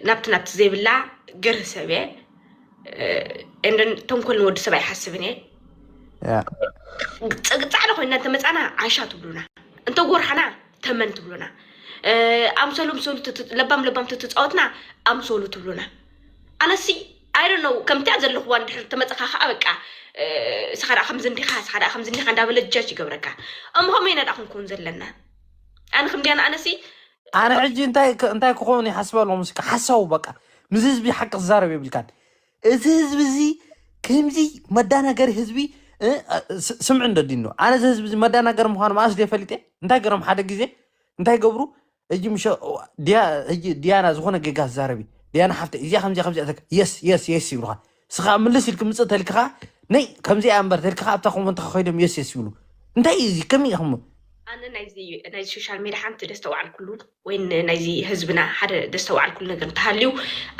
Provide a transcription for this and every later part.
ናብቲ ናብቲ ዘይብላ ገርህ ሰብ እየ። እንደን ተንኮል ንወዲ ሰብ ኣይሓስብን እየ። ያ ጻዕዳ ኮይና እንተመጻና ዓሻ ትብሉና፣ እንተጎርሓና ተመን ትብሉና፣ ኣምሰሉ ምሰሉ ለባም ለባም ተተጻወትና ኣምሰሉ ትብሉና። ኣነሲ ኣይደ ነው ከምቲያ ዘለኽዋ እንድሕር ተመጸኻ ከዓ በቃ ስኻ ደኣ ከምዚ እንዲኻ ስኻ ደኣ ከምዚ እንዲኻ እንዳበለ ጃጅ ይገብረካ። እሞ ከመይ ኢና ደኣ ክንከውን ዘለና? ኣነ ከምዲያን ኣነሲ ኣነ ሕጂ እንታይ እንታይ ክኸውን ይሓስብ ኣለኹ። ምስ ሓሳቡ በቃ ምስ ህዝቢ ሓቂ ክዛረብ የብልካን። እዚ ህዝቢ እዚ ከምዚ መዳናገሪ ህዝቢ ስምዕ እንደዲን ነው። ኣነ እዚ ህዝቢ እዚ መዳናገሪ ምዃኑ መኣስ ደ ፈሊጠ። እንታይ ገሮም ሓደ ግዜ እንታይ ገብሩ? ሕጂ ምሸ ዲያና ዝኾነ ጌጋ ትዛረቢ። ዲያና ሓፍተ እዚኣ ከምዚኣ ከምዚኣ ተካ የስ የስ የስ ይብሉኻ። ስኻ ምልስ ኢልክ ምፅእ ተልክኻ ነይ ከምዚኣ እምበር ተልክኻ ኣብታ ኮመንት ከይዶም የስ የስ ይብሉ። እንታይ እዩ እዚ ከመይ ኢኹም? ኣነ ናይዚ ናይዚ ሶሻል ሜድያ ሓንቲ ደስተውዓልኩሉ ወይ ናይዚ ህዝብና ሓደ ደስተውዓልኩሉ ነገር እንተሃልዩ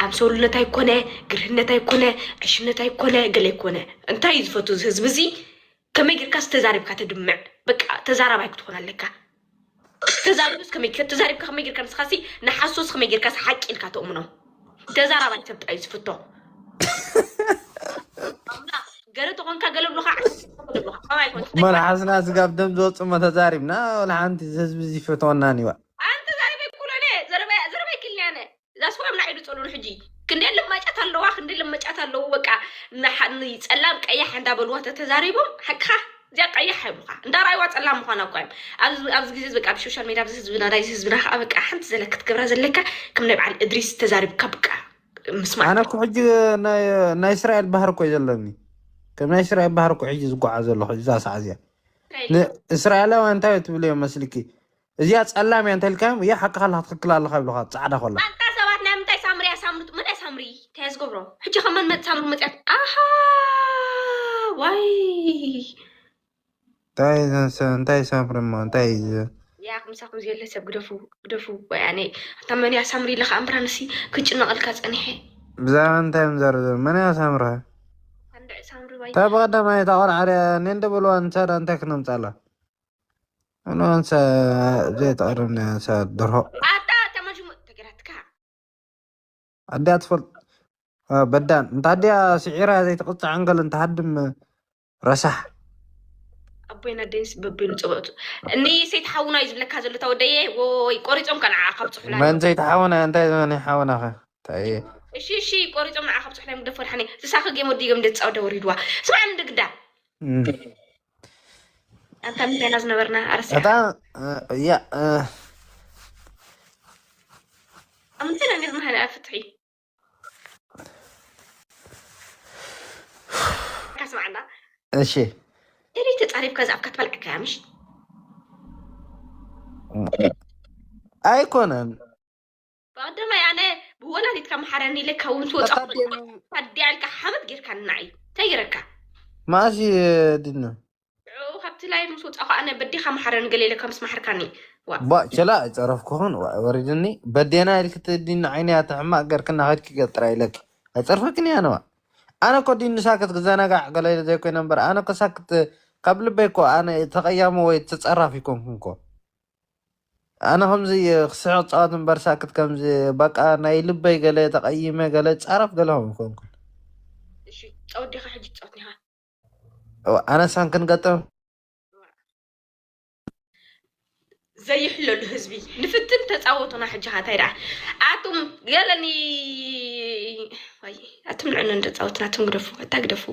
ኣምሰሉነት ኣይኮነ፣ ግርህነት ኣይኮነ፣ ዕሽነት ኣይኮነ፣ ገለ ኣይኮነ። እንታይ እዩ ዝፈቱ እዚ ህዝቢ እዚ? ከመይ ጌርካ ዝተዛሪብካ ተድምዕ በቃ ተዛራባይ ክትኾን ኣለካ። ተዛሪብስ ከመይ ተዛሪብካ ከመይ ጌርካ ንስኻሲ ንሓሶስ ከመይ ጌርካ ሓቂ ኢልካ ተእምኖ? ተዛራባይ ሰብ ጥራይ ዝፍቶ። ገለ ተኾንካ ገለ ብሎኻ ዓስ ገለ ብሎኻ ከማይ ኮን መልሓስና ስጋብ ደም ዝወፅእ እሞ ተዛሪብና ወላ ሓንቲ ህዝቢ ዝፈትወናን ይዋ ኣንተ ዛረበ ኩለነ ዘረበ ዘረበ ክልያነ ዛስዋም ናይ ኢዱ ጸሉን ሕጂ ክንደ ለማጫት ኣለዋ ክንደ ለማጫት ኣለዉ በቃ ንጸላም ቀያሕ እንዳበልዋ ተተዛሪቦም ሓቅኻ እዚኣ ቀያሕ ኣይብሉኻ እንዳራይዋ ጸላም ምዃና እኳ እዮም ኣብዚ ግዜ በቃ ኣብ ሶሻል ሜድያ ኣብዚ ህዝብና ናይዚ ህዝብና ከዓ በቃ ሓንቲ ዘለክ ክትገብራ ዘለካ ከም ናይ በዓል እድሪስ ተዛሪብካ በቃ ምስማዕ ኣነ እኮ ሕጂ ናይ እስራኤል ባህር እኮ እዩ ዘለኒ ከም ናይ እስራኤል ባህር እኮ ሕጂ ዝጓዓ ዘለኹ እዛ ሰዓ እዚኣ እስራኤላውያን እንታይ ትብልዮ መስልኪ እዚኣ ጸላም እያ እንተልካዮም እያ ሓቅኻ ኣለኻ ትኽክል ኣለኻ ይብሉኻ ጻዕዳ ኮላ ኣንታ ሰባት ናይ ምንታይ ሳምሪ እያ ሳምሪ ምንታይ ሳምሪ እንታይ ዝገብሮ ሕጂ ከመን መት ሳምሪ መጽያት ኣሃ ዋይ እንታይ ሳምሪ እሞ እንታይ እዩ ያ ምሳኹም ዝየለ ሰብ ግደፉ ግደፉ ወያኔ ኣታ መን እያ ሳምሪ ኢለኻ ኣምብራ ንሲ ክጭነቐልካ ጸኒሐ ብዛዕባ እንታይ ምዘር መን እያ ሳምራ ሳምሪ እታ ብቐዳማይ እታ ቆልዓ ርያ እኔ እንደበልዋ ንሳ ዳ እንታይ ክነምጻላ ኣነ ንሳ ዘይትቐርብኒ እያ ንሳ ደርሆ ኣታ ተመልሽሙ ተገራትካ ኣዲኣ ትፈልጥ በዳን እንታ ኣዲኣ ስዒራ ዘይትቕፃዕ እንከል እንተሃድም ረሳሕ ኣቦይና ደንስ በበይኑ ፀውዕቱ እኒ ሰይት ሓውና እዩ ዝብለካ ዘሎ ታወደየ ወይ ቆሪፆም ከ ንዓ ካብ ፅሑላ መን ዘይትሓውና እንታይ ዘመን ሓውናኸ እንታይ እሺ እሺ ቆሪፆም ንዓ ካብ ፅሑላ ግደፎ ድሓኒ ዝሳኸ ጌም ወዲገም ደፃወደ ወሪድዋ ስምዓ ንድግዳ ኣንታ ምንታይና ዝነበርና ኣረስያ እታ ያ ኣብ ምንታይ ነገር ምሃለ ፍትሒ ካስማዕና እሺ እሪ ተጻሪፍካ ዝኣፍካ ትበልዐካ እያ ምሽ ኣይኮነን ብቐደማይ ኣነ ብወላዲትካ መሓረኒ ኢለካ እውን ትወፃ ኣዲያ ኢልካ ሓመድ ጌርካ ንናዓይ እንታይ ገይረካ ማእሲ ድነ ካብቲ ላይ ምስ ወፃኹ ኣነ በዴኻ መሓረኒ ገለ ኢለካ ምስ መሓርካኒ ባ ቸላ ኣይፀረፍኩኹን ወሪድኒ በዴና ኢልክትዲ ንዓይኒ እያ ተሕማቅ ገርክና ከድኪ ገጥራ ኢለኪ ኣይፀርፈክን እያ ነዋ ኣነ እኮ ዲኒ ሳክት ክዘናጋዕ ገለ ኢለ ዘይኮይነ እምበር ኣነ እኮ ሳክት ካብ ልበይ እኮ ኣነ ተቀያሚ ወይ ተፀራፍ ይኮንኩን እኮ ኣነ ከምዚ ክስሕቅ ፃወት እምበር ሳክት ከምዚ በቃ ናይ ልበይ ገለ ተቀይመ ገለ ፃረፍ ገለ ከም ይኮንኩን እሺ ፀወት ዲኻ ሕጂ ትፃወት ዲኻ ኣነ ሳን ክንገጥም ዘይሕለሉ ህዝቢ ንፍትን ተፃወቱና ሕጂ ኸ እንታይ ደኣ ኣቱም ገለኒ ኣቱም ንዕኑ እንተፃወትና ኣቱም ግደፉ ኣታ ግደፉ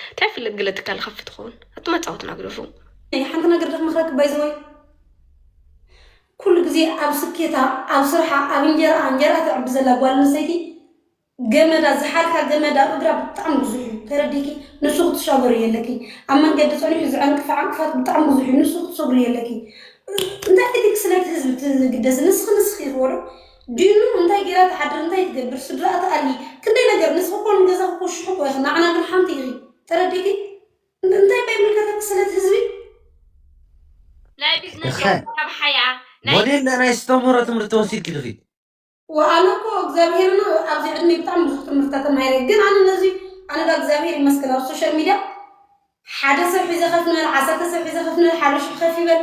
እንታይ ፍልጥ ግለ ትካል ከፍ ትኸውን ኣቱም ኣፃወትና ግደፉ ሓንቲ ነገር ደፍ ምክረክ ባይዘወይ ኩሉ ግዜ ኣብ ስኬታ ኣብ ስርሓ ኣብ እንጀራ እንጀራ ተዕቢ ዘላ ጓል ኣንስተይቲ ገመዳ ዝሓልካ ገመዳ እግራ ብጣዕሚ ብዙሕ እዩ ተረዲኪ ንሱ ክትሻገሩ የለኪ ኣብ መንገዲ ፀኒሑ ዝዕንቅፋ ዕንቅፋት ብጣዕሚ ብዙሕ እዩ ንሱ ክትሰግሩ የለኪ እንታይ ኢቲ ክስለት ህዝቢ ትግደስ ንስኺ ንስኺ ይኽወሎ ዲኑ እንታይ ገይራ ትሓድር እንታይ ትገብር ስድራ ትኣሊ ክንደይ ነገር ንስኺ ኮን ገዛ ክኮሽሑ ኮ ንዓና ግን ሓንቲ ኢኺ ተረዲኪ እንታይ ባይ ምልከታ ክስለት ህዝቢ ናይ ቢዝነስ ካብ ሓያ ናይ ሞዴል ናይ ስተምህሮ ትምህርቲ ወሲድኪ ድኺ ወኣነ እኮ እግዚኣብሄርና ኣብዚ ዕድመይ ብጣዕሚ ብዙሕ ትምህርትታት ተማሂረ ግን ኣነ ነዚ ኣነ ዳ እግዚኣብሄር ይመስገን ኣብ ሶሻል ሚድያ ሓደ ሰብ ሒዘ ከፍ ንበል ዓሰርተ ሰብ ሒዘ ከፍ ንበል ሓደ ሽሕ ከፍ ይበል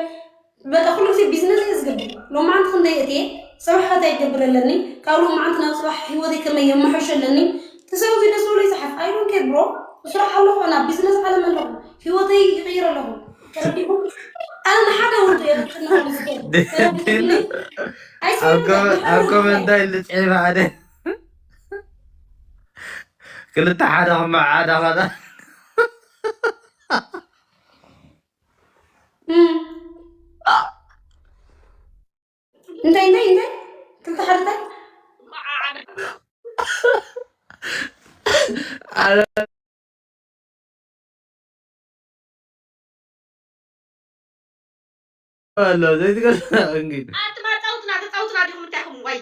በቃ ኩሉ ግዜ ቢዝነስ እየ ዝገብር ሎማዓንቲ ክንደይ እትየ ስራሕ እንታይ ክገብር ኣለኒ? ካብ ሎም መዓልቲ ናብ ጽባሕ ህይወተይ ከመይ የመሓይሽ ኣለኒ? እቲ ሰብ እዚ ደስ ብሎ ይጽሓፍ። I don't care bro። ስራሕ ኣለኹ፣ ናብ ቢዝነስ ዓለም ኣለኹ። ህይወተይ ይቕይር ኣለኹ። ተረዲኹም? ኣነ ንሓደ ወዲ እየ ክጥንት ዝኽእል። ተረዲኹምኒ? I swear ኣብ ኮመ- ንሓደ ኣብ ወዲ ኮመንት እየ። እንታይ ልጽሒፍ ሓደ ክልተ ሓደ ክመዓዳ ኸዳ እም። እንታይ እንታይ እንታይ ክልተ ሓደ እንታይ? ኣሎ ዘይትገ እንግዲህ ኣትማ ጻውትና ተጻውትና ዲኹም እንታይ ኹም ወይ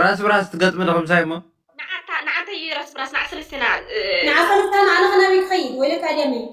ራስ ብራስ ትገጥሚ ዲኹም ሳይሞ ንዓታ ንዓንተ ይረስ ብራስ ንዓስለስትና ንዓሰለስታና ኣነ ከናበይ ክኸይድ ወይለካ ድያመይ